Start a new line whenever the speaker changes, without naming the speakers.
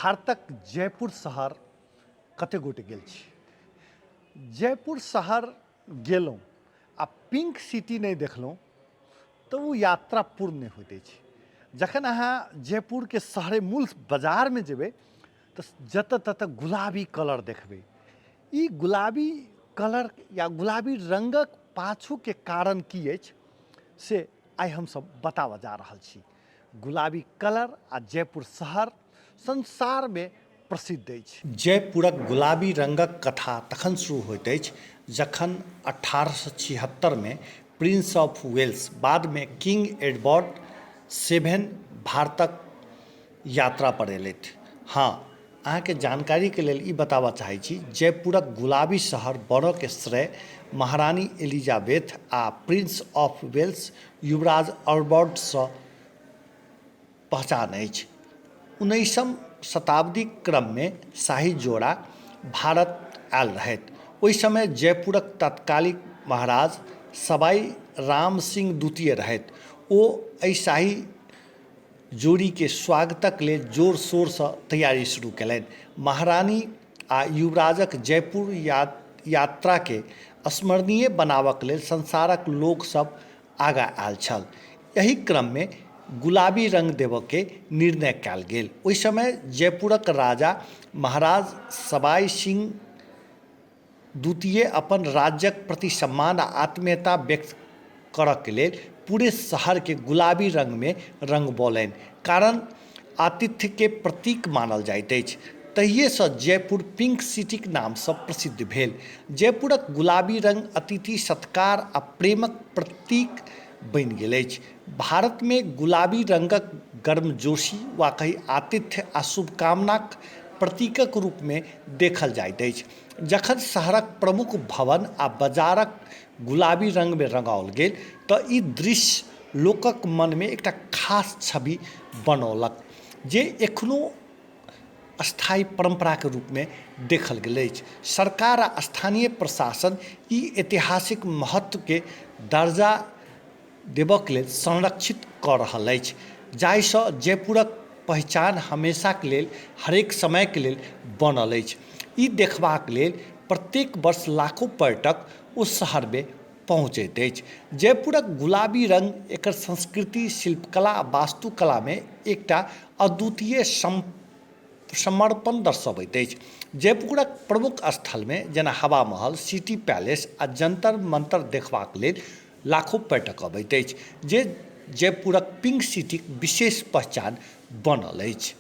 भारतक जयपुर शहर कते गोटे गेल छी? जयपुर शहर गेलहुँ आ पिंक सिटी नहि देखलहुँ तऽ ओ यात्रा पूर्ण नहि होइत अछि। जखन अहाँ जयपुरके शहरे मूल बाजारमे जेबै तऽ जतऽ ततऽ गुलाबी कलर देखबै। ई गुलाबी कलर या गुलाबी रङ्गक पाछूके कारण की अछि से आइ हमसब बताबऽ जा रहल छी। गुलाबी कलर आ जयपुर शहर संसारमे प्रसिद्ध अछि। जयपुरक गुलाबी रङ्गक कथा तखन शुरू होइत अछि जखन 1876मे प्रिंस ऑफ वेल्स, बादमे किंग एडवर्ड सेवेन, भारतक यात्रा पर एलथि। हँ, अहाँके जानकारीके लेल ई बताबऽ चाहै छी जयपुरक गुलाबी शहर बनऽके श्रेय महारानी एलिजाबेथ आ प्रिंस ऑफ वेल्स युवराज अल्बर्टसँ पहचान अछि। 19म शताब्दीक क्रममे शाही जोड़ा भारत आयल रहथि। ओहि समय जयपुरक तत्कालिक महाराज सवाई राम सिंह द्वितीय रहथि। ओ एहि शाही जोड़ीके स्वागतक लेल जोर शोरसँ तैयारी शुरू केलनि। महारानी आ युवराजक जयपुर यात्राके स्मरणीय बनाबक लेल संसारक लोकसभ आगाँ आयल छल। एहि क्रममे गुलाबी रङ्ग देबऽके निर्णय कयल गेल। ओहि समय जयपुरक राजा महाराज सवाई सिंह द्वितीय अपन राज्यक प्रति सम्मान आ आत्मीयता व्यक्त करऽके लेल पूरे शहरके गुलाबी रङ्गमे रङ्गबौलनि, कारण आतिथ्यके प्रतीक मानल जाइत अछि। तहिएसँ जयपुर पिंक सिटीक नामसँ प्रसिद्ध भेल। जयपुरक गुलाबी रङ्ग अतिथि सत्कार आ प्रेमक प्रतीक बनि गेल अछि। भारतमे गुलाबी रङ्गक गर्मजोशी वा कही आतिथ्य आ शुभकामनाक प्रतीकक रूपमे देखल जाइत अछि। जखन शहरक प्रमुख भवन आ बाजारक गुलाबी रङ्गमे रङ्गाओल गेल तऽ ई दृश्य लोकक मनमे एकटा खास छवि बनौलक जे एखनो स्थायी परम्पराके रूपमे देखल गेल अछि। सरकार आ स्थानीय प्रशासन ई ऐतिहासिक महत्वके दर्जा देबऽके लेल संरक्षित कऽ रहल अछि, जाहिसँ जयपुरक पहिचान हमेशाके लेल हरेक समयके लेल बनल अछि। ई देखबाक लेल प्रत्येक वर्ष लाखो पर्यटक ओ शहरमे पहुँचैत अछि। जयपुरक गुलाबी रङ्ग एकर संस्कृति, शिल्पकला आ वास्तुकलामे एकटा अद्वितीय समर्पण दर्शबैत अछि। जयपुरक प्रमुख स्थलमे जेना हवा महल, सिटी पैलेस आ जन्तर मन्तर देखबाक लेल लाखो पर्यटक अबैत अछि, जे जयपुरक पिंक सिटीक विशेष पहचान बनल अछि।